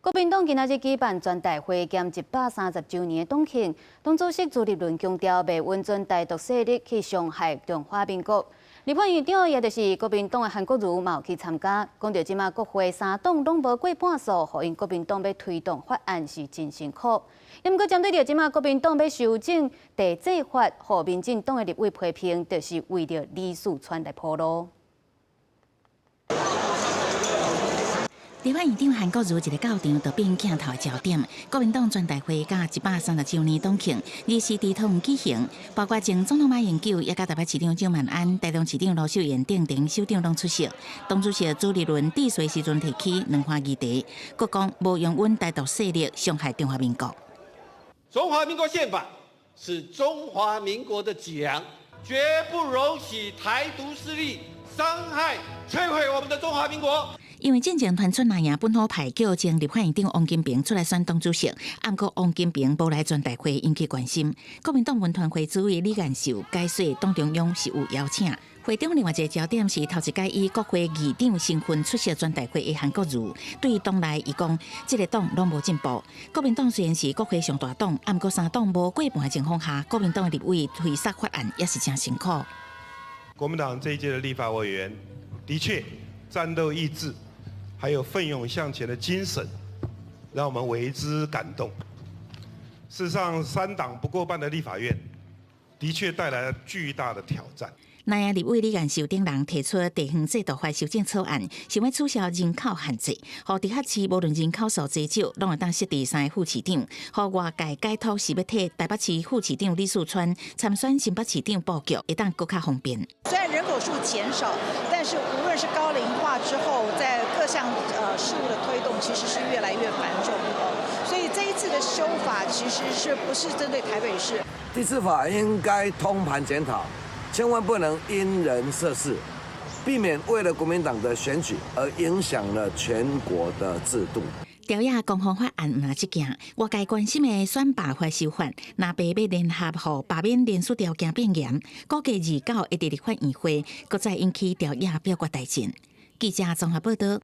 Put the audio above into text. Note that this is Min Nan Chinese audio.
國民黨今仔日舉辦全代會兼130週年的黨慶，黨主席朱立倫強調，袂允准台獨勢力去傷害中華民國。立法院長也就是國民黨的韓國瑜嘛有去參加，講著這馬國會三黨攏無過半數，予𪜶國民黨欲推動法案是真辛苦。毋過針對著這馬國民黨欲修正地制法，予民進黨的立委批評，就是為著李四川來鋪路。立法院長韓國瑜一个到場，就變鏡頭的焦點。國民黨全代會佮130週年黨慶，二四佇桃園舉行，包括前總統馬英九，也佮台北市長蔣萬安、台中市長盧秀燕等等首長攏出席。黨主席朱立倫致辭時陣提起兩岸議題，閣講無容允台獨勢力傷害中華民國。中華民國憲法是中華民國的脊梁，絕不容許台獨勢力傷害、摧毀我們的中華民國。因為進前傳出藍營本土派叫前立法院長王金平出來選黨主席，毋過王金平無來全代會引起關心。國民黨文傳會主委李彥秀解說，黨中央是有邀請。會中另外一個焦點是頭一擺以國會議長身份出席全代會的韓國瑜，對黨內伊講，這個黨攏無進步。國民黨雖然是國會上大黨，毋過三黨無過半的情況下，國民黨的立委推捒法案也是誠辛苦。國民黨這一屆的立法委員，的確戰鬥意志，還有奮勇向前的精神，讓我們為之感動。事實上，三黨不過半的立法院，的確帶來了巨大的挑戰。藍營立委李彥秀等人提出地方制度法修正草案，想欲取消人口限制，予直轄市無論人口數濟少，攏會當設置三個副市長，予外界解讀是欲替台北市副市長李四川參選新北市長布局，會當閣較方便。雖然人口數減少，但是無論是高齡化之後，在各項事務的推動，其實是越來越繁重的。所以這一次的修法，其實是不是針對台北市？地制法應該通盤檢討。千萬不能因人設事，避免為了國民黨的選舉而影響了全國的制度。朝野攻防法案毋但這件，外界關心的選罷法修法，藍白欲聯合予罷免連續條件變嚴，估計29會佇立法院會，閣再引起朝野表決大戰。記者綜合報道。